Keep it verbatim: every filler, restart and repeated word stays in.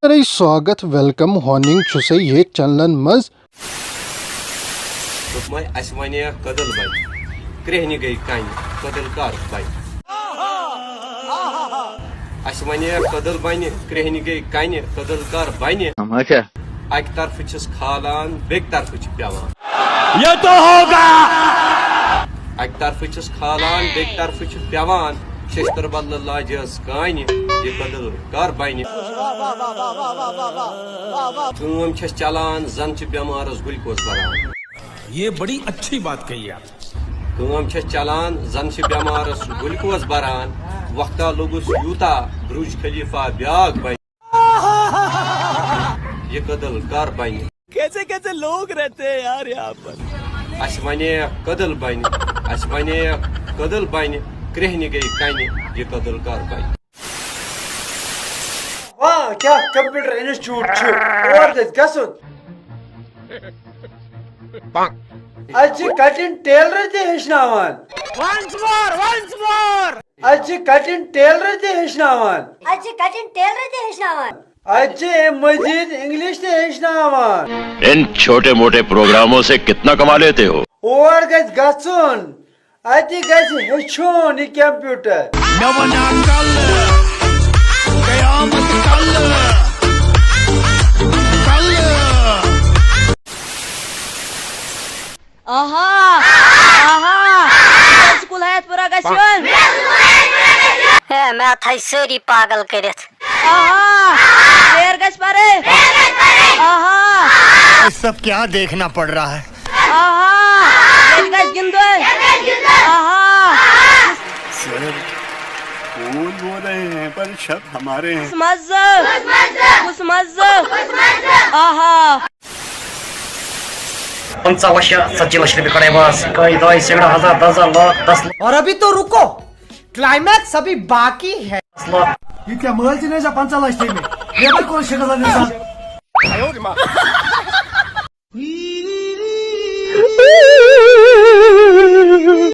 سٲرے سواگت، ویلکم، ہوننگ چھُسے ییٚتھۍ چینلن منٛز۔ دوٚپمَے، اَسہِ وَنے کٔدٕل بَنہِ، کرٛیٚہنہِ گٔے کَنہِ، کٔدٕل کر بَنہِ؟ اَسہِ وَنے کٔدٕل بَنہِ، کرٛیٚہنہِ گٔے کَنہِ، کٔدٕل کر بَنہِ؟ اچھا۔ اَکہِ طرفہٕ چھِس کھالان، بیٚکہِ طرفہٕ چھِ پٮ۪وان۔ یہ تو ہوگا۔ اَکہِ طرفہٕ چھِس کھالان، بیٚکہِ طرفہٕ چھِ پٮ۪وان۔ ششتٕر بدلہٕ لاجس کانہِ، یہِ کٔدٕل کر بَنہِ؟ کٲم چھَس چلان، زَن چھِ بٮ۪مارَس گلوکوز بَران۔ یہ بڑی اچھی بات کہی آپ۔ کٲم چھَس چلان، زَن چھِ بٮ۪مارَس گلوکوز بَران۔ وقتہ لوٚگُس یوٗتاہ، برج خلیفہ بیٛاکھ بَنہِ۔ یہِ کٔدٕل کر بَنہِ؟ کیسے کیسے لوگ رہتے ہیں یار یہاں پر۔ اَسہِ وَنے کٔدٕل بَنہِ، اَسہِ وَنے کٔدٕل بَنہِ، کرٛیٚہنہِ گٔے کَنہِ، یہِ کٔدٕل کر بَنہِ؟ واہ، کیٛاہ کمپیوٹر انسٹیٹیوٹ چھُ، اور گژھِ گژھُن۔ اَتہِ چھِ کٹنگ ٹیلر تہِ ہیٚچھناوان۔ Once more, once more. اَتہِ چھِ کٹنگ ٹیلر تہِ ہیٚچھناوان۔ اَتہِ چھِ کٹنگ ٹیلر تہِ ہیٚچھناوان۔ اَتہِ چھِ اَمہِ مٔزیٖد انگلش تہِ ہیٚچھناوان۔ ان چھوٹے موٹے پروگراموں سے کتنا کما لیتے ہو؟ اور گژھِ گژھُن، اَتہِ گژھِ ہیٚچھُن یہِ کمپیوٹر۔ مےٚ وَنیٛا کَلہٕ، قیامت کَلہٕ، کَلہٕ۔ آہا، آہا، سکول حیات پورہ گژھِ یُن۔ ہے، مےٚ تھٲے سٲری پاگل کٔرِتھ۔ آہا، ژیر گژھِ پَرٕنۍ۔ آہا۔ یہ سب کیا دیکھنا پڑ رہا ہے؟ آہا، ییٚتہِ گژھِ گِنٛدُن۔ آہا۔ سر، کون بول رہے ہیں؟ پر شک ہمارے ہیں۔ کُس مَزٕ؟ کُس مَزٕ؟ آہا۔ پنٛژاہ لچھ، ژتجی لچھ رۄپیہِ کڑے بس۔ کٔہۍ، دۄیہِ، سِگڑٕ، ہزار، دَہ ہزار، لچھ، دَہ لچھ۔ اور ابھی تو رکو، کلائمیکس ابھی باقی ہے۔ یہ کیا مٲلۍ تہِ نہٕ ٲسۍ پنٛژاہ لچھ تھٲے مےٚ؟ لیبر کون شےٚ ہزار نِوان؟